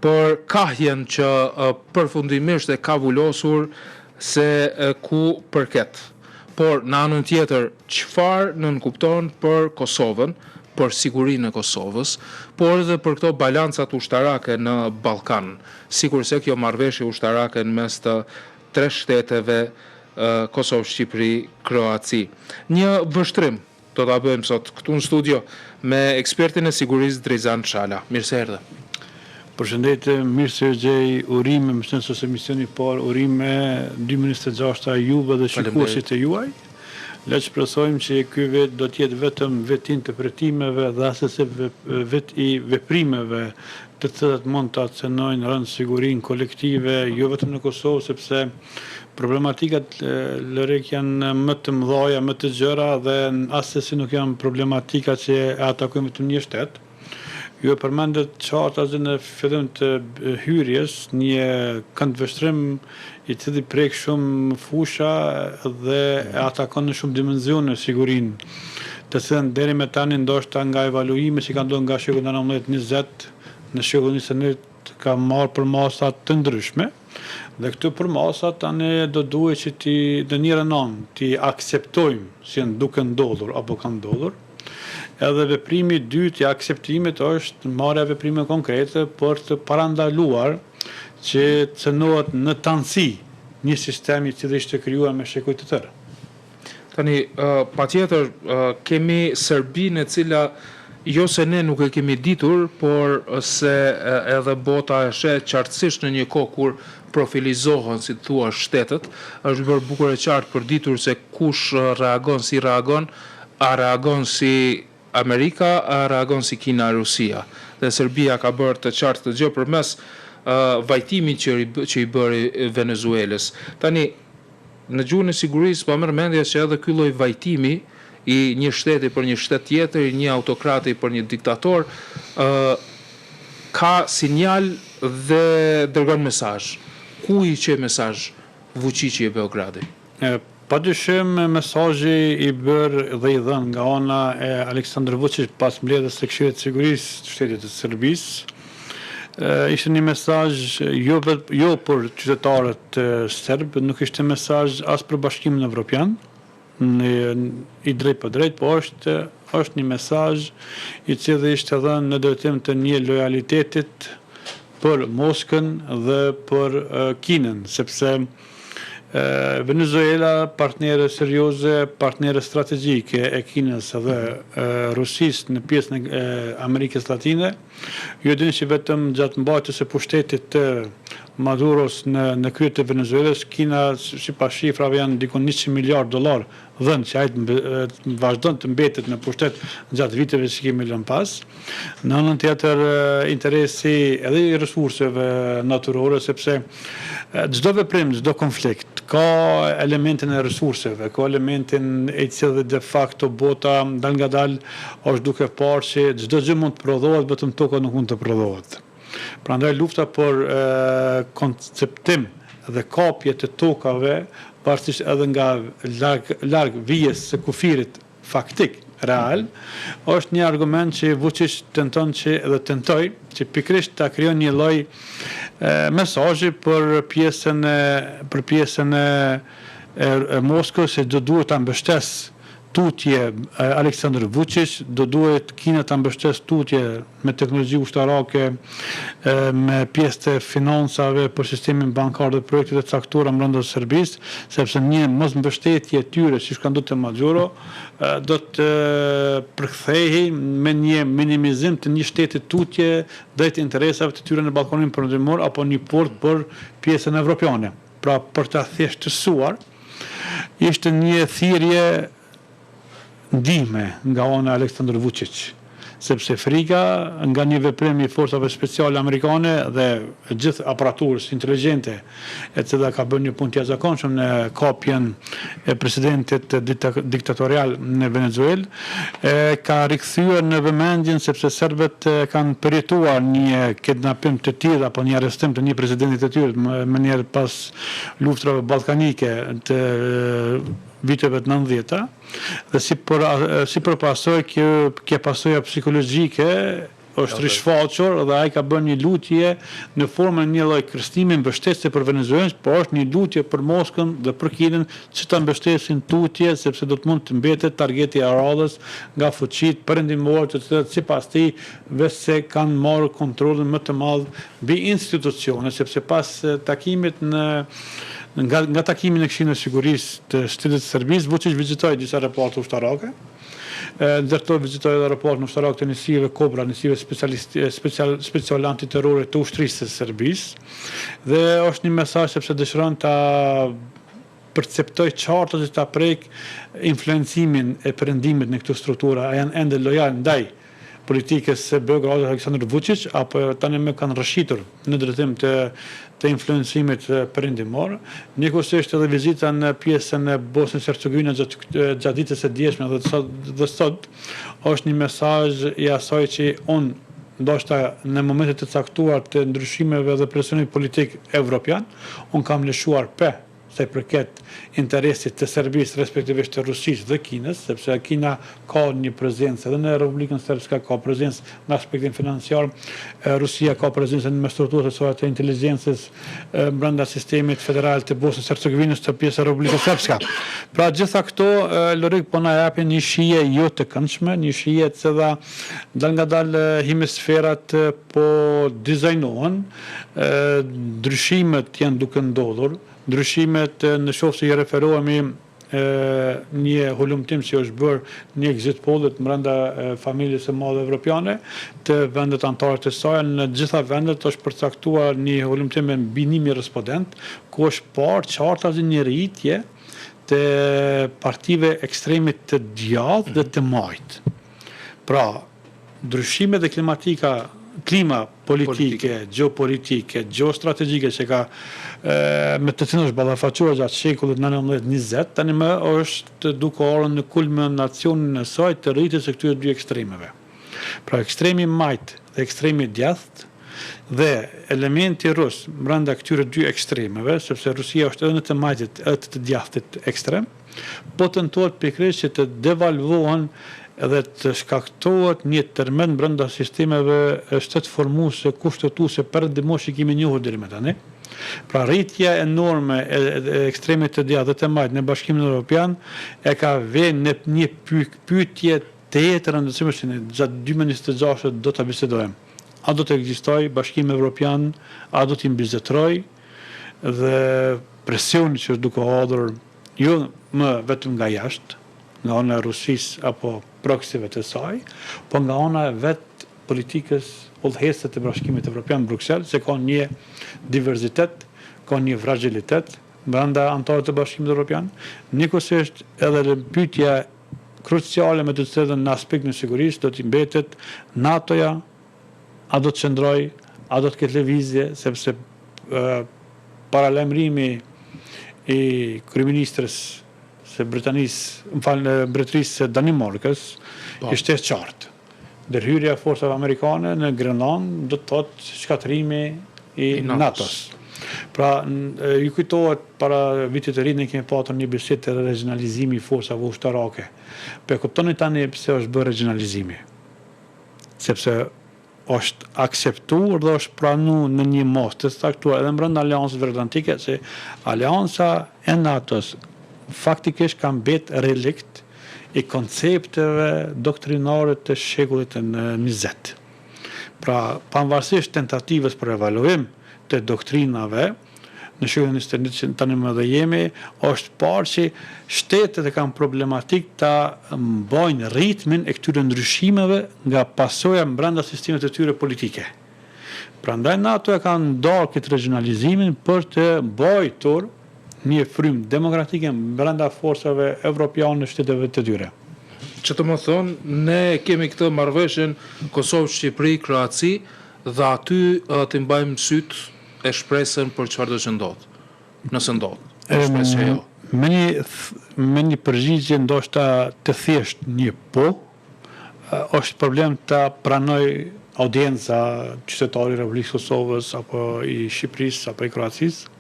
Për kahjen që përfundimisht e ka vulosur se ku përket. Por në anën tjetër çfarë nënkupton për Kosovën, për sigurinë e Kosovës, por edhe për këto balancat ushtarake në Ballkan, sikurse kjo marrëveshje ushtarake në mes të tre shteteve Kosovë, Shqipëri, Kroaci. Një vështrim Do ta bëjmë sot këtu në studio me ekspertin e sigurisë Drizan Shala. Mirë se erdhe. Përshëndetje, mirë se ju gjej, urime, meqenëse është emisioni i parë, urime 2026 juve dhe shikuesit e juaj. Le të shpresojmë që ky vit do të jetë vetëm vit i interpretimeve dhe assesi vit i veprimeve të cilat mund ta cenojnë rëndë sigurinë kolektive, jo vetëm në Kosovë, sepse Problematikat Lorik janë më të mëdhaja, më të gjera dhe assesi nuk janë problematika që e atakojnë vetëm një shtet. Ju e përmendët qartë atë në fillim të hyrjes, një këndvështrim i cili prek shumë fusha dhe e atakon në shumë dimensione sigurinë, të cilën deri më tani ndoshta nga evaluime që kanë ndodhur nga shekulli 19, 20 në shekullin 21 ka marrë përmasa të ndryshme. Dhe këto përmasa tani do duhej që t'i në njërën anë t'i akceptojmë si janë duke ndodhur apo kanë ndodhur. Edhe veprimi i dytë i akceptimit është marrja e veprimeve konkrete për të parandaluar që të cenohet në tanësi një sistem i cili ishte krijuar me shekuj të tërë. Tani, patjetër, kemi Serbinë e cila jo se ne nuk e kemi ditur, por se edhe bota e sheh qartësisht në një kohë kur profilizohen, si të thuash, shtetet, është bërë bukur e qartë për ditur se kush reagon, si reagon, a reagon si Amerika, a reagon si Kina e Rusia. Dhe Serbia ka bërë të qartë këtë gjë përmes vajtimit që që i bëri Venezuelës. Tani, Në gjuhën e sigurisë ma merr mendja që edhe ky lloj vajtimi i një shteti për një shtet tjetër, i një autokrati për një diktator, ë ka sinjal dhe dërgon mesazh. Ku i çoi mesazh Vuçiqi e Beogradi? Padyshim mesazhi i bërë dhe i dhënë nga ana e Aleksandër Vuçiq pas mbledhjes së Këshillit të Sigurisë të Shtetit të Serbisë, ishte një mesazh jo jo për qytetarët serbë, nuk ishte mesazh as për Bashkimin Evropian, në i drejtpërdrejtë, po është është një mesazh i cili ishte dhënë në drejtim të një lojalitetit për Moskën dhe për Kinën, sepse Venezuela partnere serioze, partnere strategjike e Kinës dhe Rusisë në pjesën e Amerikës Latine. Ju e dini që vetëm gjatë mbajtjes së pushtetit të Maduros në në krye të Venezuelës, Kina sipas shifrave janë diku 100 miliardë dollarë dhënë që ai të vazhdon të mbetet në pushtet gjatë viteve që kemi lënë pas. Në anën tjetër, interesi edhe i resurseve natyrore, sepse çdo veprim, çdo konflikt ka elementin e resurseve, ka elementin i cili de facto bota dalngadalë është duke parë që çdo gjë mund të prodhohet, vetëm toka nuk mund të prodhohet. Prandaj lufta për konceptim dhe kapje të tokave, varësisht edhe nga larg larg vijës së kufirit faktik, real, është një argument që Vuçiq tenton që dhe tentoi që pikërisht ta krijon një lloj mesazhi për pjesën e për pjesën e e Moskës se do duhet ta mbështesë tutje Aleksandër Vuçiq, do duhet Kina ta mbështesë tutje me teknologji ushtarake, me pjesë të financave për sistemin bankar dhe projektet e caktuara brenda Serbisë, sepse një mosmbështetje e tyre, siç ka ndodhur te Maduro, do të përkthehej me një minimizim të një shteti tutje drejt interesave të tyre në Ballkanin Perëndimor apo një portë për pjesën evropiane. Pra për ta thjeshtësuar, ishte një thirrje ndihme nga ana e Aleksandër Vuçiq, sepse frika nga një veprim i forcave speciale amerikane dhe e gjithë aparaturës inteligjente, e cila ka bërë një punë të jashtëzakonshëm në kapjen e presidentit diktatorial në Venezuelë, e ka rikthyer në vëmendjen sepse serbët kanë përjetuar një kidnapim të tillë apo një arrestim të një presidenti të tyre menjëherë pas luftërave ballkanike të viteve të nëntëdhjeta dhe si për si për pasojë kjo kjo pasoja psikologjike. Është rishfaqur dhe ai ka bërë një lutje në formën e një lloj kërcënimi mbështetëse për Venezuelën, por është një lutje për Moskën dhe për Kinën që ta mbështesin tutje sepse do të mund të mbetet targeti i radhës nga fuqitë perëndimore të cilat sipas tij veçse kanë marrë kontrollin më të madh mbi institucione sepse pas takimit në nga nga takimi në Këshillin e Sigurisë të Shtetit të Serbisë Vuçiq vizitoi disa reparte ushtarake. Ndër to vizitoi edhe repartin ushtarak të njësive Kobra, njësive special speciale antiterrore të ushtrisë së Serbisë. Dhe është një mesazh sepse dëshiron ta perceptojë qartë ose ta prekë influencimin e Perëndimit në këto struktura, a janë ende lojal ndaj politikës së Beogradit Aleksandër Vuçiq apo tani më kanë rrëshqitur në drejtim të të influencimit perëndimor. Njëkohësisht edhe vizita në pjesën e Bosnjës Hercegovinës gjatë gjatë ditës së djeshme dhe sot dhe sot është një mesazh i asaj që unë ndoshta në momente të caktuar të ndryshimeve dhe presionit politik evropian, unë kam lëshuar pe sa i përket interesit të Serbisë, respektivisht të Rusisë dhe Kinës, sepse Kina ka një prezencë edhe në Republikën Srpska, ka prezencë në aspektin financiar, Rusia ka prezencë me strukturat e saj të inteligjencës brenda sistemit federal të Bosnjës Hercegovinës të pjesë e Republikës Srpska. Pra gjitha këto Lorik po na japin një shije jo të këndshme, një shije e cila dalngadalë hemisferat po dizajnohen, ndryshimet janë duke ndodhur, ndryshimet në qoftë se i referohemi një hulumtim që është bërë një exit pollit brenda familjes së madhe evropiane të vendet anëtare të saj, në të gjitha vendet është përcaktuar një hulumtim me mbi 1000 respondentë, ku është parë qartazi një rritje të partive ekstremit të djathtë dhe të majtë. Pra, ndryshimet dhe klimatika, klima politike, gjeopolitike, gjeostrategjike që ka me të cilën është ballafaquar gjatë shekullit 19-20, tani më është duke ardhur në kulminacionin e saj të rritjes së këtyre dy ekstremeve. Pra ekstremi i majtë dhe ekstremi i djathtë dhe elementi rus brenda këtyre dy ekstremeve, sepse Rusia është edhe në të majtit edhe të të djathtit ekstrem, Po tentohet pikërisht që të devalvohen dhe të shkaktohet një tërmet brenda sistemeve shtetformuese kushtetuese perëndimore që kemi njohur deri më tani. Pra rritja enorme e ekstremit të djathtë dhe të majtë në Bashkimin Evropian e ka vënë në një pikëpyetje tejet të rëndësishme që ne gjatë 2026 do ta bisedojmë. A do të ekzistojë Bashkimi Evropian, a do t'i mbizotërojë dhe presioni që është duke ardhur jo më vetëm nga jashtë, nga ana e Rusisë apo proksive të saj, po nga ana e vetë politikës udhëheqëse të Bashkimit Evropian në Bruksel, se ka një diversitet, ka një fragilitet brenda anëtarëve të Bashkimit Evropian, njëkohësisht edhe pyetja kruciale me të cilën në aspektin e sigurisë do t'i mbetet NATO-ja a do të qëndrojë, a do të ketë lëvizje, sepse paralajmërimi i kryeministres së Britanisë, më fal, Mbretërisë së Danimarkës, po. ishte e qartë. Ndërhyrja e forcave amerikane në Grenlandë do të thotë shkatërrimi i NATO-s. Pra, ju kujtohet para vitit të ri ne kemi patur një bisedë të regjionalizimi i forcave ushtarake. Po e kuptoni tani pse është bërë regjionalizimi? Sepse është akseptuar dhe është pranuar në një masë të caktuar edhe brenda Aleancës Veriatlantike se Aleanca e NATO-s faktikisht ka mbet relikt i koncepteve doktrinare të shekullit të 20. Pra, pavarësisht tentativës për evaluim të doktrinave, në shekullin 21 që tani më dhe jemi, është parë që shtetet e kanë problematik ta mbajnë ritmin e këtyre ndryshimeve nga pasoja brenda sistemit të tyre politike. Prandaj NATO e ka ndarë këtë regionalizimin për të mbajtur një frymë demokratike brenda forcave evropiane shteteve të tyre. Që të më thonë, ne kemi këtë marrëveshjen Kosovë, Shqipëri, Kroaci dhe aty t'i mbajmë sytë e shpresën për çfarëdo që ndodh, nëse ndodh, po shpresë që jo. Me një me një përgjigje ndoshta të thjeshtë një po, është problem ta pranojë audienca, qytetari i Republikës së Kosovës apo i Shqipërisë apo i Kroacisë.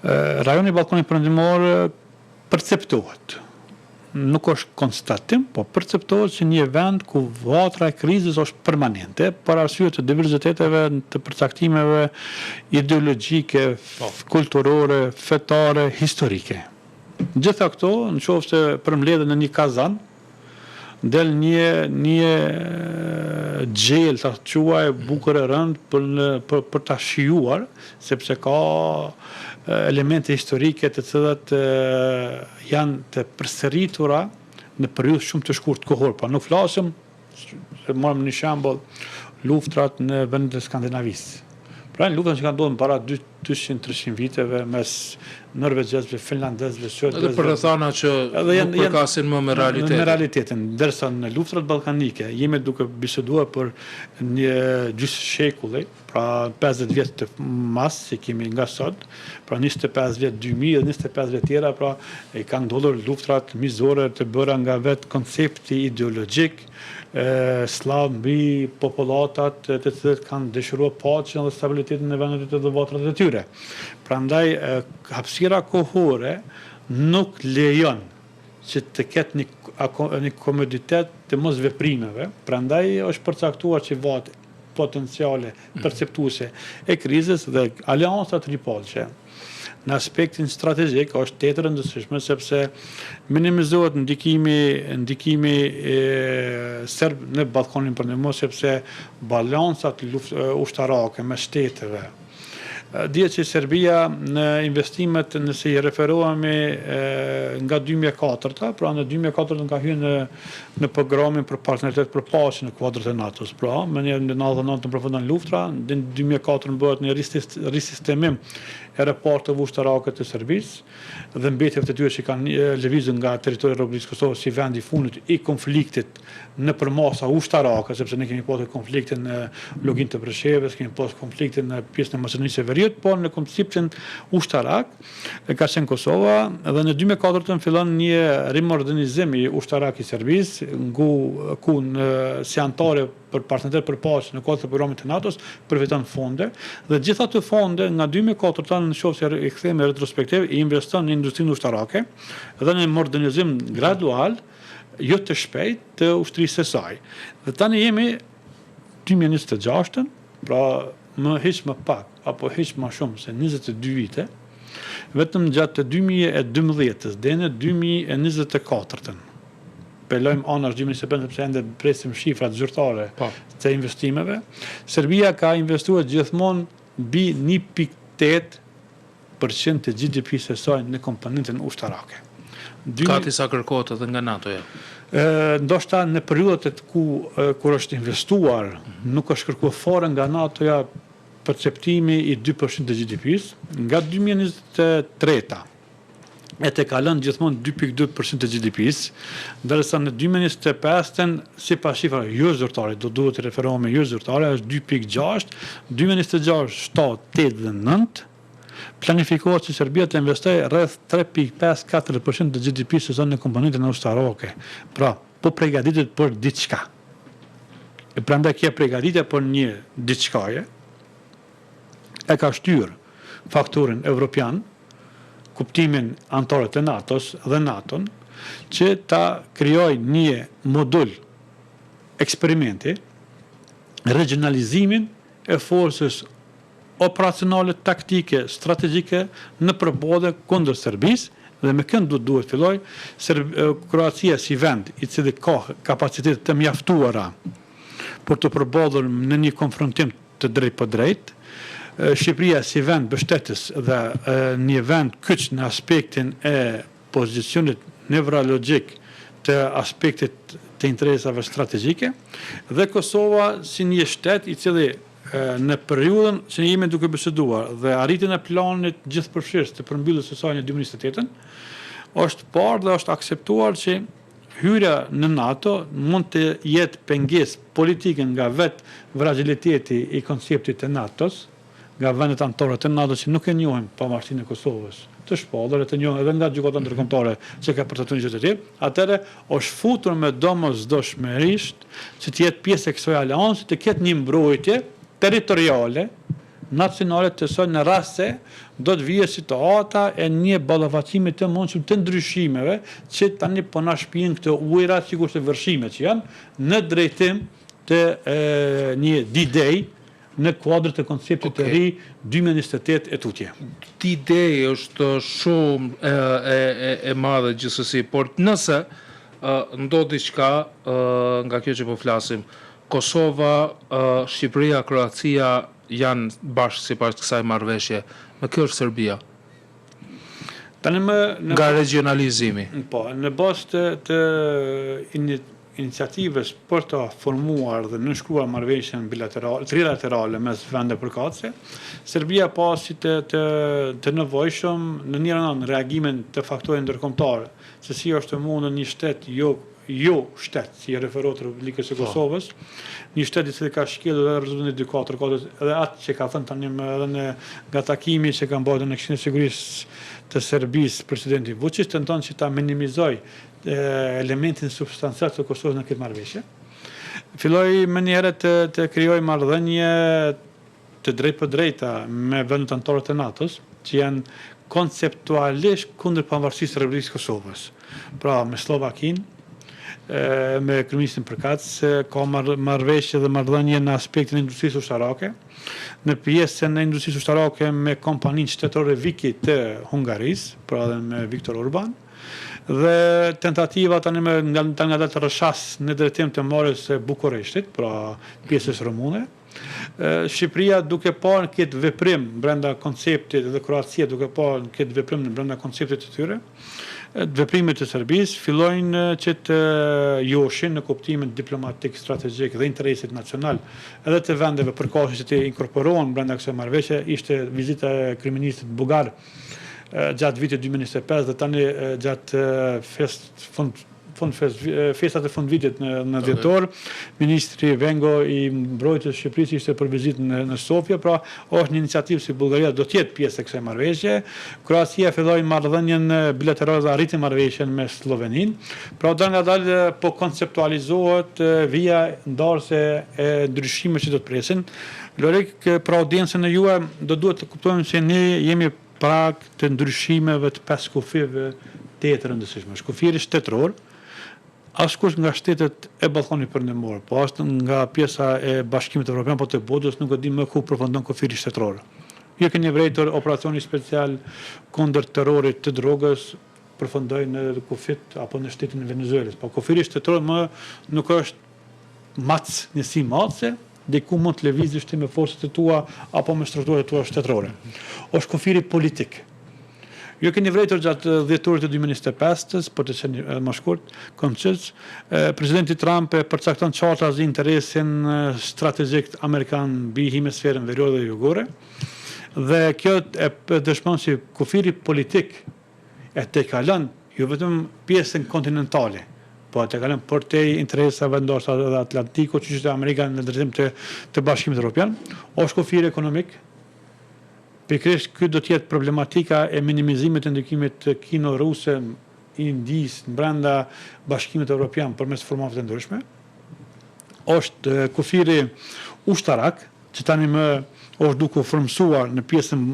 Rajoni i Ballkanit Perëndimor perceptohet. nuk është konstatim, po perceptohet si një vend ku vatra e krizës është permanente, për arsye të diversiteteve, të përcaktimeve ideologjike, po. kulturore, fetare, historike. Gjitha këto, në qoftë se përmbledhen në një kazan, del një një gjellë ta quaj bukur e rëndë për në për, për ta shijuar, sepse ka elemente historike të cilat janë të përsëritura në periudhë shumë të shkurtë kohore. Pa nuk flasim, se marrim një shembull, luftrat në vendet e Skandinavisë. Pra janë luftrat që kanë ndodhur para 200-300 viteve mes norvegjezëve, finlandezëve, suedezëve. Edhe për rrethana që edhe janë, nuk përkasin më me realitetin. Me realitetin, ndërsa në luftrat ballkanike jemi duke biseduar për një gjysmë shekulli, pra 50 vjet të mas që kemi nga sot, pra 25 vjet 2000 dhe 25 vjet tjera, pra e kanë ndodhur luftrat mizore të bëra nga vetë koncepti ideologjik sllav mbi popullatat të cilët kanë dëshiruar paqen dhe stabilitetin në vendet dhe vatrat e tyre. Prandaj hapësira kohore nuk lejon që të ketë një një komoditet të mosveprimeve, prandaj është përcaktuar që vatër potenciale perceptuese e krizës dhe aleanca tripalëshe në aspektin strategjik është tepër e rëndësishme sepse minimizohet ndikimi ndikimi serb në Ballkanin Perëndimor sepse balancat ushtarake mes shteteve Dihet që Serbia në investimet nëse i referohemi nga 2004-ta, pra në 2004-ën ka hyrë në në programin për partneritet për paqe në kuadër të NATO-s. Pra, më një në 99 përfundon luftra, në 2004 bëhet një risistemim e reparteve ushtarake të Serbisë dhe mbetjeve të tyre që kanë lëvizur nga territori i Republikës së Kosovës si vendi i fundit i konfliktit në përmasa ushtarake, sepse ne kemi pasur konflikte në Luginë të Preshevës, kemi pasur konflikte në pjesën e Maqedonisë së Veriut, por në konceptin ushtarak e ka qenë Kosova dhe në 2004-ën fillon një rimodernizim i ushtarak i Serbisë, ku, ku në, si anëtare për partneritet për paqe në kuadër të programit të NATO-s përfiton fonde dhe gjithë ato fonde nga 2004-ta në qoftë se i kthehemi retrospektiv i investon në industrinë ushtarake dhe në modernizim gradual jo të shpejtë të ushtrisë së saj. Dhe tani jemi 2026-ën, pra më hiç më pak apo hiç më shumë se 22 vite, vetëm gjatë 2012-ës deri në 2024-ën. Pe lojmë anash 2025 sepse ende presim shifrat zyrtare po. të investimeve. Serbia ka investuar gjithmonë mbi 1.8 për qind të GDP-së së saj në komponentën ushtarake. Gati sa kërkohet edhe nga NATO-ja. Ndoshta në periudhat ku kur është investuar, nuk është kërkuar fare nga NATO-ja perceptimi i 2% të GDP-së, nga 2023-ta e tejkalon gjithmonë 2.2% të GDP-së, ndërsa në 2025-ën, sipas shifrave jo zyrtare, do duhet të referohemi jo zyrtare, është 2.6, 2026, 7, 8 dhe 9, Planifikohet që Serbia të investojë rreth 3.5-4 për qind të GDP-së së saj në komponentën ushtarake. Pra, po pregatitet për diçka. E prandaj kjo pregatitje për një diçkaje e ka shtyrë faktorin evropian, kuptimin anëtarët e NATO-s dhe NATO-n, që ta krijojë një modul eksperimenti, regionalizimin e forcës operacionale, taktike, strategjike në përballje kundër Serbisë dhe me kënd do duhet filloj Kroacia si vend i cili ka kapacitete të mjaftuara për t'u përballur në një konfrontim të drejtpërdrejtë, Shqipëria si vend mbështetës dhe një vend kyç në aspektin e pozicionit nevralogjik të aspektit të interesave strategjike dhe Kosova si një shtet i cili Në periudhën që jemi duke biseduar dhe arritjen e planit gjithëpërfshirës të përmbylljes së saj në 2028-ën, është parë dhe është akceptuar që hyrja në NATO mund të jetë pengesë politike nga vetë fragiliteti i konceptit të NATO-s, nga vendet anëtare të NATO-s që nuk e njohin pavarësinë e Kosovës të shpallur e të njohur edhe nga Gjykata Ndërkombëtare që ka përcaktuar një gjë të tillë, atëherë është futur me domosdoshmërisht që të jetë pjesë e kësaj aleance, të ketë një mbrojtje territoriale nacionale të saj në rast se do të vijë situata e një ballafaqimi të mundshëm të ndryshimeve që tani po na shpien këto ujëra sikurse vërshimet që janë në drejtim të një D-Day në kuadër të konceptit të ri 2028 e tutje. D-Day është shumë e, e, e, e madhe gjithsesi, por nëse ndodh diçka nga kjo që po flasim, Kosova, Shqipëria, Kroacia janë bashkë sipas kësaj marrëveshje. Me kë është Serbia? Tani më në nga regjionalizimi. Po, në bazë të, të iniciativës për të formuar dhe nënshkruar marrëveshjen bilaterale, trilaterale mes vendeve përkatëse, Serbia pa si të të të nevojshëm në njërën anë reagimin të faktorit ndërkombëtar se si është e mundur një shtet jo jo shtet, si i referohet Republikës së po. Kosovës, një shtet i cili ka shkelur edhe rezolutën e 244 edhe atë që ka thënë tani më edhe në nga takimi që ka mbajtur në Këshillin e Sigurisë të Serbisë presidenti Vučić tenton që ta minimizojë elementin substancial të Kosovës në këtë marrëveshje. Filloi menjëherë të të krijojë marrëdhënie të drejtpërdrejta me vendet anëtare të NATO-s, që janë konceptualisht kundër pavarësisë së Republikës së Kosovës. Pra, me Sllovakinë, me kryeministrin përkatës, ka marrëveshje dhe marrëdhënie në aspektin e industrisë ushtarake, në pjesën e industrisë ushtarake me kompaninë shtetërore Viki të Hungarisë, pra edhe me Viktor Orban, dhe tentativa tani më ngadalë të rrëshqasë në drejtim të marrjes së Bukureshtit, pra pjesës rumune. Shqipëria duke parë këtë veprim brenda konceptit dhe Kroacia duke parë këtë veprim brenda konceptit të tyre, të veprimit të Serbisë, fillojnë që të joshin në kuptimin diplomatik, strategjik dhe interesit nacional edhe të vendeve përkatëse që të inkorporohen brenda kësaj marrëveshje, ishte vizita e kryeministrit bullgar gjatë vitit 2025 dhe tani gjatë fest fund fund festat e fundvitit në në dhjetor, ministri Vengo i Mbrojtjes së Shqipërisë ishte për vizitë në në Sofje, pra është një iniciativë si Bullgaria do të jetë pjesë e kësaj marrëveshje. Kroacia filloi marrëdhënien bilaterale dhe arriti marrëveshjen me Slloveninë. Pra dalëngadalë po konceptualizohet vija ndarëse e ndryshimeve që do të presin. Lorik, për audiencën e juaj do duhet të kuptojmë se ne jemi prag të ndryshimeve të pesë kufijve tejet të rëndësishme. Është kufiri shtetëror, askush nga shtetet e Ballkanit Perëndimor, po as nga pjesa e Bashkimit Evropian po të botës nuk e di më ku përfundon kufiri shtetëror. Ju keni vërejtur operacioni special kundër terrorit të drogës përfundoi në kufit apo në shtetin e Venezuelës. Po kufiri shtetëror më nuk është Mac, njësi matëse, deri ku mund të lëvizësh ti me forcat e tua apo me strukturat e tua shtetërore. Është kufiri politik. Ju keni vërejtur gjatë dhjetorit të 2025-ës, për të qenë edhe më shkurt, konciz, presidenti Trump e përcakton qartazi interesin strategjik amerikan mbi hemisferën veriore dhe jugore. Dhe kjo e dëshmon se kufiri politik e tejkalon jo vetëm pjesën kontinentale, po e tejkalon përtej interesave ndoshta edhe Atlantikut, që është Amerika në drejtim të të Bashkimit Evropian, është kufiri ekonomik. Pikërisht ky do të jetë problematika e minimizimit të ndikimit të kino-ruse, Indisë brenda Bashkimit Evropian përmes formave të ndryshme. Është kufiri ushtarak, që tani më është duke u formësuar në pjesën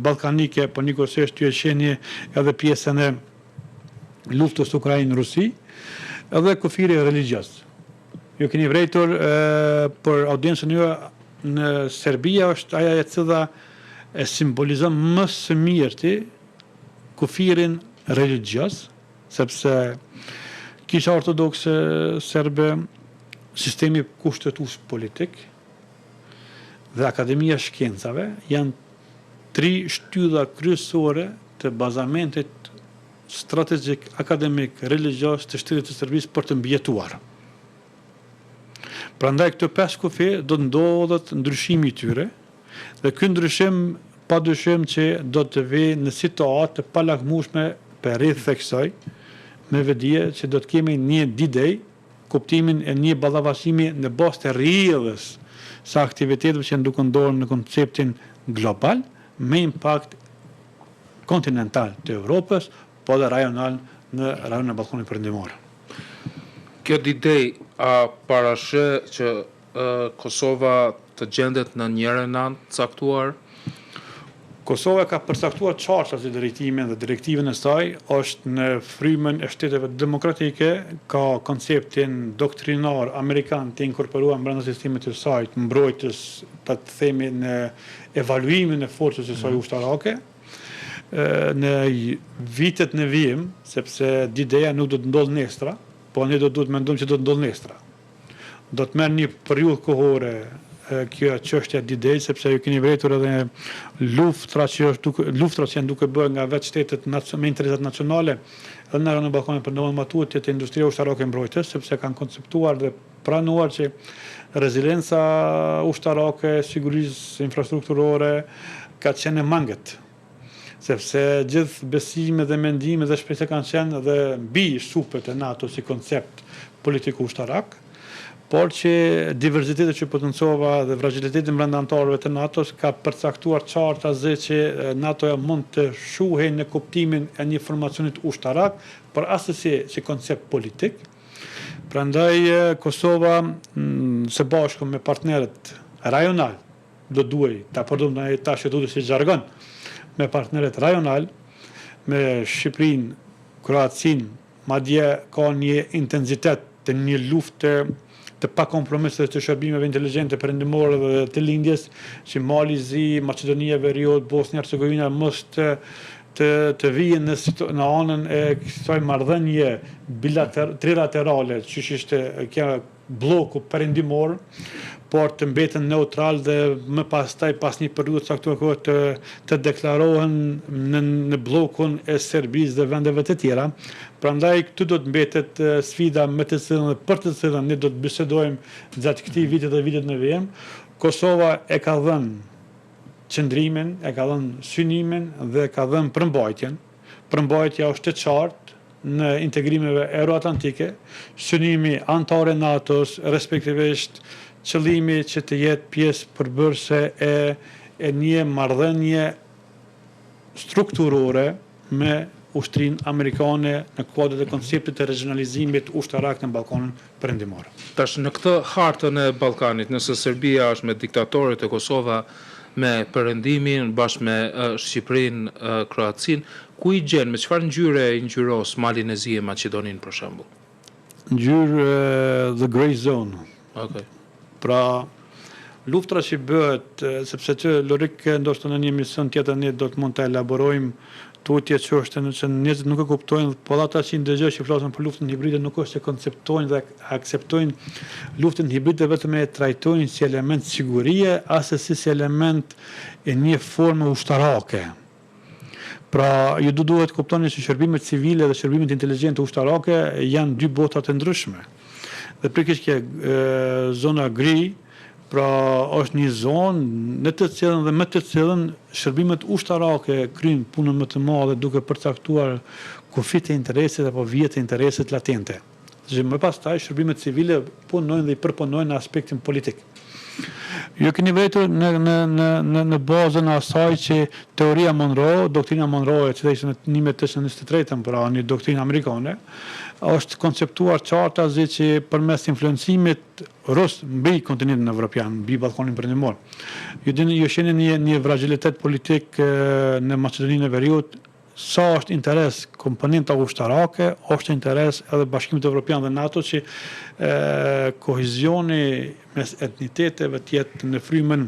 ballkanike, po njëkohësisht ju e shihni edhe pjesën e luftës Ukrainë-Rusi, edhe kufiri religjioz. Ju keni vërejtur për audiencën juaj në Serbia është ajo e cila e simbolizon më së mirti kufirin religjioz, sepse Kisha Ortodokse Serbe, sistemi kushtetues politik, dhe Akademia e Shkencave janë tri shtylla kryesore të bazamentit strategjik, akademik, religjioz të shtetit të Serbisë për të mbijetuar. Prandaj këto pesë kufi do të ndodhet ndryshimi i tyre dhe ky ndryshim padyshim që do të vijë në situatë të palakmueshme po e ritheksoj me vetëdije që do të kemi një D-Day kuptimin e një ballafaqimi në bazë të rrjedhës së aktiviteteve që janë duke ndodhur në konceptin global me impakt kontinental të Evropës, po edhe rajonal në rajonin e Ballkanit Perëndimor. Kjo D-Day a parasheh që Kosova të gjendet në njërën anë të caktuar? Kosova e ka përcaktuar qartazi drejtimin dhe direktivën e saj, është në frymën e shteteve demokratike, ka konceptin doktrinar amerikan të inkorporuar brenda sistemit të saj të mbrojtjes, ta themi në evaluimin e forcës së saj ushtarake në vitet në vijim, sepse D-Day-ja nuk do të ndodhë nestra, po ne do duhet të mendojmë që do të ndodhë nestra. Do të merr një periudhë kohore kjo çështja e D-Day, sepse ju keni vërejtur edhe luftra që është duke luftra që janë duke bërë nga vetë shtetet me interesat nacionale edhe në rajonin e Ballkanit Perëndimor më tutje te industria ushtarake e mbrojtjes, sepse kanë konceptuar dhe pranuar që rezilienca ushtarake, sigurisë infrastrukturore ka qenë e mangët. Sepse gjithë besimet dhe mendimet dhe shpresat kanë qenë dhe mbi supet e NATO si koncept politiko-ushtarak, por që diversiteti që potencova dhe fragiliteti brenda anëtarëve të NATO-s ka përcaktuar qartazi që NATO-ja mund të shuhej në kuptimin e një formacionit ushtarak, por assesi si koncept politik. Prandaj Kosova së bashku me partnerët rajonal do duhej ta përdorim ne tash e tutje si zhargon me partnerët rajonal, me Shqipërinë, Kroacinë, madje ka një intensitet të një lufte të pakompromis të shërbimeve inteligjente perëndimore dhe të lindjes, që Mali i Zi, Maqedonia e Veriut, Bosnja Hercegovina mos të të të vijë në në anën e kësaj marrëdhënie bilater trilaterale, qysh ishte kjo blloku perëndimor, por të mbeten neutral dhe më pastaj pas një periudhe të caktuar kohe të të deklarohen në në bllokun e Serbisë dhe vendeve të tjera. Prandaj këtu do të mbetet sfida me të cilën dhe për të cilën ne do të bisedojmë gjatë këtij viti dhe vitet në vijim. Kosova e ka dhënë qëndrimin, e ka dhënë synimin dhe ka dhënë përmbajtjen. Përmbajtja është e qartë në integrimeve euroatlantike, synimi anëtare e NATO-s, respektivisht qëllimi që të jetë pjesë përbërëse e e një marrëdhënie strukturore me ushtrinë amerikane në kuadër të konceptit të regjionalizimit ushtarak në Ballkanin Perëndimor. Tash në këtë hartën e Ballkanit, nëse Serbia është me diktatorët e Kosova me Perëndimin, bashkë me Shqipërinë, Kroacinë, ku i gjen, me çfarë ngjyre i ngjyros Malin e Zi e Maqedoninë për shembull? Ngjyrë the grey zone. Okej. Pra, luftra që bëhet, sepse që Lorik ndoshta në një emision tjetër ne do të mund të elaborojmë tutje çështjen që njerëzit nuk e kuptojnë, po edhe ata që i ndëgjoj që flasin për luftën hibride nuk është se konceptojnë dhe akceptojnë luftën hibride vetëm e trajtojnë si element sigurie, assesi si element e një forme ushtarake. Pra, ju do duhet të kuptoni se shërbimet civile dhe shërbimet inteligjente ushtarake janë dy bota të ndryshme. Dhe pikërisht kjo zona gri, pra është një zonë në të cilën dhe me të cilën shërbimet ushtarake kryejnë punën më të madhe duke përcaktuar kufijtë e interesit apo vijat e interesit latente. Që më pastaj shërbimet civile punojnë dhe i përpunojnë në aspektin politik. Ju keni vërejtur në në në në në bazën e asaj që teoria Monroe, doktrina Monroe, e cila ishte në 1823-ën, pra një doktrinë amerikane, është konceptuar qartazi që përmes influencimit rus mbi kontinentin evropian, mbi Ballkanin Perëndimor. Ju dini, ju shihni një një fragilitet politik në Maqedoninë e Veriut, Sa është interes komponenta ushtarake, është interes edhe Bashkimit Evropian dhe NATO që kohezioni mes etniteteve të jetë në frymën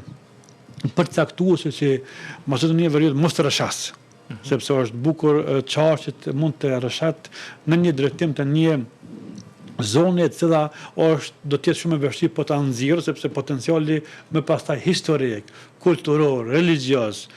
përcaktuese që Maqedonia e Veriut mos të rrëshqasë, mhm. sepse është bukur qartë që mund të rrëshqet në një drejtim të një zone e cila është do të jetë shumë e vështirë po ta nxjerrë sepse potenciali më pastaj historik, kulturor, religjioz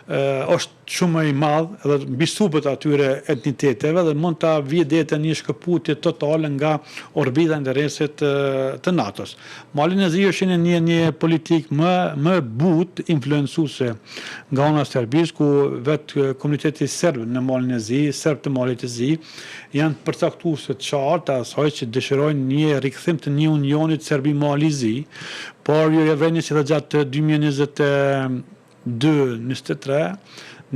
është shumë më i madh edhe mbi supet e atyre etniteteve dhe mund ta vijë deri te një shkëputje totale nga orbita e interesit të NATO-s. Malin e Zi është në një një politikë më më e butë influencuese nga ana e Serbisë, ku vetë komuniteti serb në Malin e Zi, serbë të Malit të Zi, janë përcaktues të qartë të asaj që dëshirojnë një rikthim të një unionit Serbi-Mali i Zi, por ju e vëreni që edhe gjatë 2022, 23,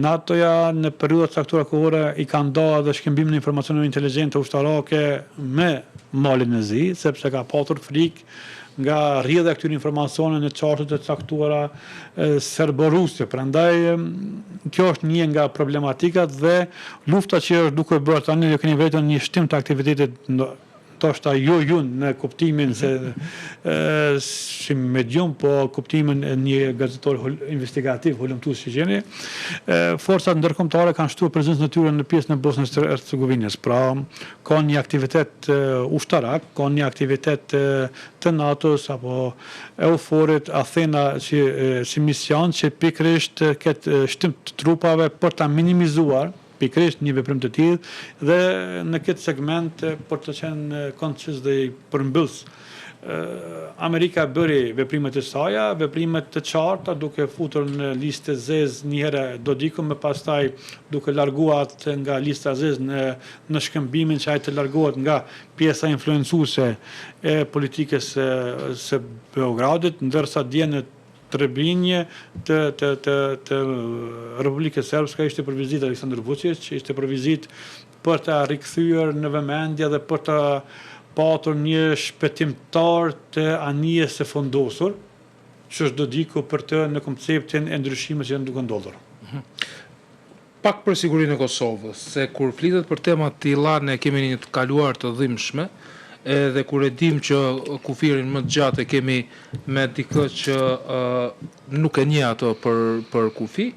NATO-ja në periudha të caktuara kohore i ka nda edhe shkëmbimin e informacioneve inteligjente ushtarake me Malin e Zi, sepse ka patur frikë nga rrjedha e këtyre informacioneve në qarqe të caktuara serbo-ruse. Prandaj kjo është një nga problematikat dhe lufta që është duke bërë tani ju keni vërejtur një shtim të aktivitetit ndoshta jo ju në kuptimin se si medium, po kuptimin e një gazetar investigativ, hulumtues që jeni, forcat ndërkombëtare kanë shtuar prezencën e tyre në pjesën e Bosnës e Hercegovinës. Pra, ka një aktivitet ushtarak, ka një aktivitet të NATO-s apo EUFOR-it, Athena si si mision që pikërisht këtë shtim të trupave për ta minimizuar pikërisht një veprim të tillë dhe në këtë segment për të qenë konciz dhe i përmbyllës Amerika bëri veprimet e saja, veprimet të qarta duke futur në listë të zezë njëherë Dodikun, më pastaj duke larguar atë nga lista e zezë në në shkëmbimin që ai të largohet nga pjesa influencuese e politikës së Beogradit, ndërsa dje në Trebinje të të të të Republikës Srpska ishte për vizitë Aleksandër Vuçiq, ishte për vizitë për ta rikthyer në vëmendje dhe për të patur një shpëtimtar të anijes së fundosur, që është Dodiku për të në konceptin e ndryshimeve që janë duke ndodhur. Pak për sigurinë e Kosovës, se kur flitet për tema të tilla ne kemi një të kaluar të dhimbshme, edhe kur e dimë që kufirin më të gjatë e kemi me dikë që nuk e njeh atë për për kufi,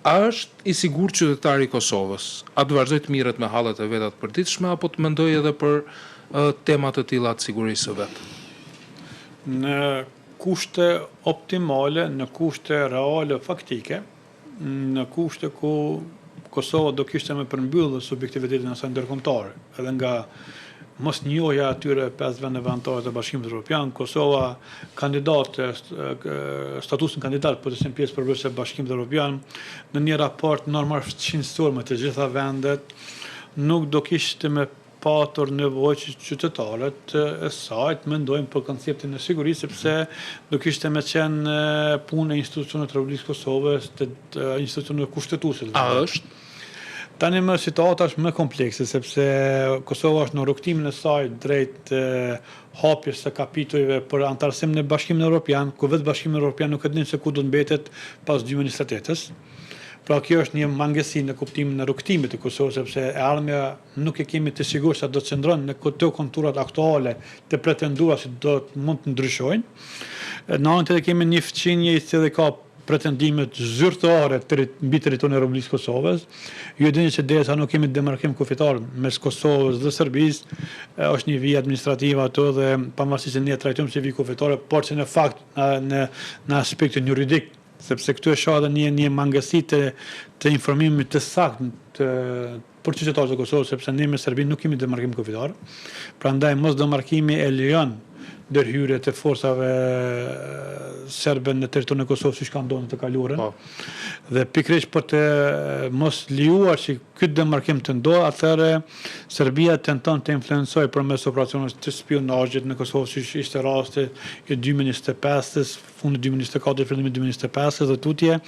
a është i sigurt qytetari i Kosovës? A të vazhdojë të mirret me hallet e veta të përditshme apo të mendojë edhe për tema të tilla të sigurisë së vet? Në kushte optimale, në kushte reale faktike, në kushte ku Kosova do kishte me përmbyllë subjektivitetin e saj ndërkombëtar, edhe nga mosnjohja e atyre 5 vendeve anëtare të Bashkimit Evropian, Kosova kandidat statusin kandidat për të qenë pjesë përbërëse e Bashkimit Evropian në një raport normal fqinjësor me të gjitha vendet, nuk do kishte me patur nevojë që qytetarët e saj të mendojnë për konceptin e sigurisë, sepse do kishte me qenë punë e institucioneve të Republikës së Kosovës, të institucioneve kushtetuese. A është? Tani më situata është më komplekse, sepse Kosova është në rrugëtimin e saj drejt hapjes së kapitujve për anëtarësim në Bashkimin Evropian, ku vetë Bashkimi Evropian nuk e din se ku do të mbetet pas 2028-ës. Pra kjo është një mangësi në kuptimin e rrugëtimit të Kosovës, sepse e ardhmja Nuk e kemi të sigurt se do të qëndron në këto konturat aktuale të pretenduara se do të mund të ndryshojnë. Në anën tjetër kemi një fqinj i cili ka pretendimet zyrtare mbi territorin e Republikës së Kosovës. Ju e dini që derisa nuk kemi demarkim kufitar mes Kosovës dhe Serbisë, është një vijë administrative ato dhe pavarësisht se ne e trajtojmë si vijë kufitare, por që në fakt në në aspektin juridik sepse këtu e shoh edhe një një mangësi të të informimit të saktë të për qytetarët e Kosovës, sepse ne me Serbinë nuk kemi demarkim kufitar. Prandaj mosdemarkimi e lejon ndërhyrjet e forcave serbe në territorin e Kosovës siç ka ndodhur në të kaluarën. Po. Dhe pikërisht për të mos lejuar që ky demarkim të ndodhë, atëherë Serbia tenton të influencojë përmes operacioneve të spiunazhit në Kosovë, siç ishte rasti i 2025-s, fundit 2024, fillimi 2025 dhe tutje,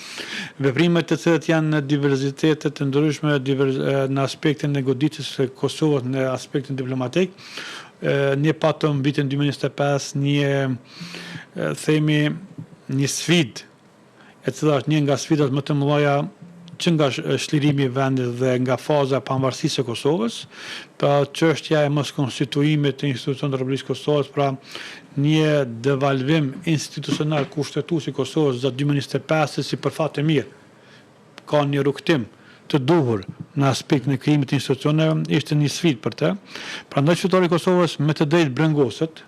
veprimet të cilat janë në diversitete të ndryshme në aspektin e goditjes së Kosovës në aspektin diplomatik. Ne patëm vitin 2025 një themi një sfidë e cila është një nga sfidat më të mëdha që nga çlirimi i vendit dhe nga faza e pavarësisë së Kosovës, pra çështja e moskonstituimit të institucionit të Republikës së Kosovës, pra një devalvim institucional kushtetues i Kosovës gjatë 2025-ës si për fat të mirë ka një rrugëtim të duhur në aspektin e krijimit të institucioneve, ishte një sfidë për të. Prandaj qytetari i Kosovës me të drejtë brengoset,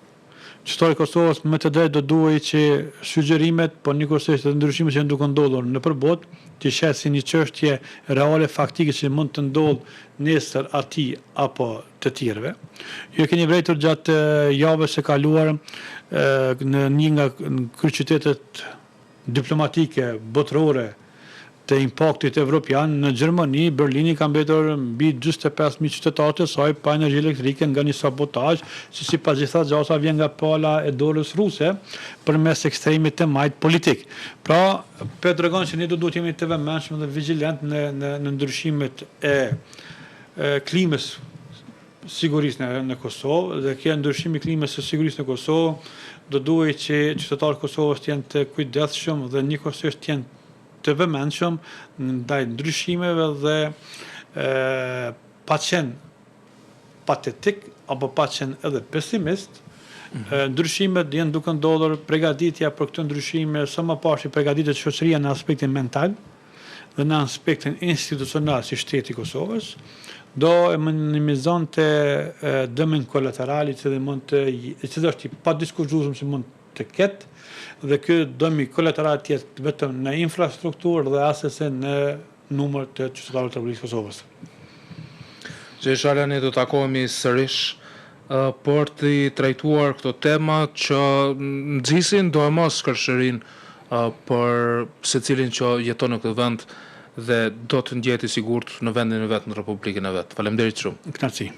Qytetari i Kosovës me të drejtë do duhej që sugjerimet, por njëkohësisht edhe ndryshimet që janë duke ndodhur nëpër botë, t'i sheh si një çështje reale faktike që mund të ndodhë nesër atij apo të tjerëve. Ju e keni vërejtur gjatë javës së kaluar në një nga kryeqytetet diplomatike botërore të impaktit evropian, në Gjermani, Berlini ka mbetur mbi 45.000 qytetarë të saj pa energji elektrike nga një sabotazh që sipas gjitha gjasave vjen nga pala e dorës ruse përmes ekstremit të majtë politik. Pra, po tregon që ne do duhet jemi të vëmendshëm dhe vigjilent në në në ndryshimet e klimës sigurisë në në Kosovë dhe kjo ndryshim i klimës së sigurisë në Kosovë Do duhej që qytetarët e Kosovës të jenë të kujdesshëm dhe njëkohësisht të jenë të vëmendshëm ndaj ndryshimeve dhe pa qenë patetik apo pa qenë edhe pesimist, ndryshimet janë duke ndodhur, pregaditja për këto ndryshime, sa më parë që pregaditet shoqëria në aspektin mental dhe në aspektin institucional si shteti i Kosovës, do e minimizonte dëmin kolateral i cili mund të, i cili është i padiskutueshëm që mund të ketë dhe ky dëmi kolateral të jetë vetëm në infrastrukturë dhe assesi në numër të qytetarëve të Republikës së Kosovës. Zoti Shala, ne do takohemi sërish për t'i trajtuar këto tema që nxisin doemos kërshërinë për secilin që jeton në këtë vend dhe do të ndjehet i sigurt në vendin e vet, në Republikën e vet. Faleminderit shumë. Kënaqësi.